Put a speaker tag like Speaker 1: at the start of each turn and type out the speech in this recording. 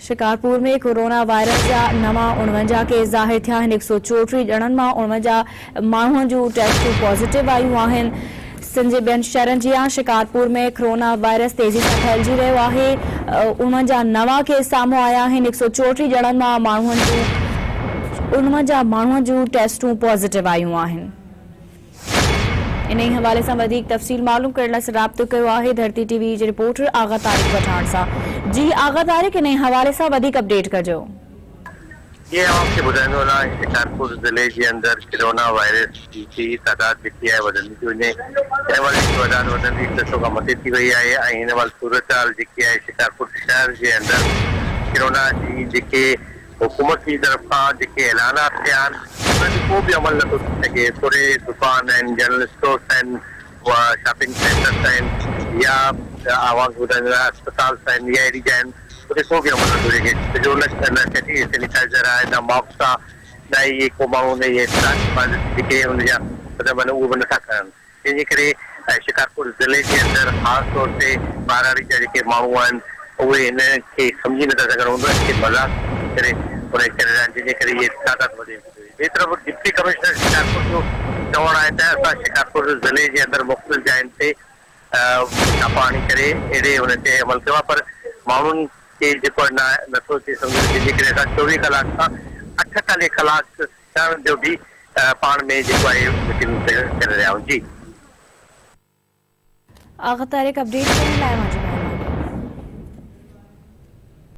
Speaker 1: Shikarpur ۾ corona virus جا نوان 49 case ظاهر ٿيا آهن، 134 ڄڻن مان 49 ماڻهن جون ٽيسٽون پازيٽو آيون آهن، سنڌ جي ٻين شهرن جيان شڪارپور ۾ ڪورونا وائرس تيزي سان ڦهلجي رهيو آهي، 49 نوان ڪيس سامهون آيا آهن، 134 ڄڻن مان ماڻهن جون 49 ماڻهن جون ٽيسٽون پازيٽو آيون آهن. انهي حوالي سان وڌيڪ تفصيل معلوم ڪرڻ لاء رابطو ڪيو آهي ڌرتي ٽي وي جي رپورٽر آغا طارق پٺاڻ سان جي آغا طارق انهي حوالي سان وڌيڪ اپڊيٽ ڪجو.
Speaker 2: جي اوهان کي ٻڌائيندو هلان شڪارپور ضلعي جي اندر ڪرونا وائرس جي تعداد جيڪي آهي وڌندي ٿي وڃي هن مهل جيڪي تعداد وڌندي 600 کان مٿي ٿي وئي آهي ۽ هن مهل صورتحال جيڪي آهي شڪارپور شهر جي اندر ڪرونا جي جيڪي حڪومت جي طرف کان جيڪي اعلانات ٿيا آهن انهن تي ڪو به عمل نٿو ٿي سگهي توڙي دڪان آهن جنرل اسٽورس آهن شاپنگ سينٽرس آهن يا اوهان کي ٻڌائيندو آهيان اسپتالس آهن يا اهڙي جاين اتي ڪو به عمل نٿو ٿي سگهي ڇو جو نه سينيٽائزر آهي نه ماسڪ آهي نه ئي ڪو ماڻهو ان جي حفاظتي جيڪي ان جا قدم آهن اهي به نٿا کڻن. جنهن جي ڪري شڪارپور ضلعي جي اندر خاص طور تي ٻهراڙي جا جيڪي ماڻهو آهن اهي هن کي سمجهي نٿا سگهن ان کي مذاق سمجهي ڪري ان کي ڪري رهيا آهن جنهن جي ڪري اهي تعداد وڌي ٿي وئي. ٻئي طرف ڊپٽي ڪمشنر شڪارپور جو چوڻ آهي ته اسان شڪارپور ضلعي جي اندر مختلف جاين تي ڇاپا هڻي ڪري اهڙي ان تي عمل ڪيو آهي پر ماڻهن کي جيڪو آهي نٿو اچي سمجهه ۾ جنهن جي ڪري اسان 24 ڪلاڪ کان 48 ڪلاڪ ڪرڻ جو به پاڻ ۾ جيڪو آهي ميٽنگون ڪري رهيا آهيون جي.
Speaker 1: آغا طارق اپڊيٽ ڪرڻ لاء اوهان جو.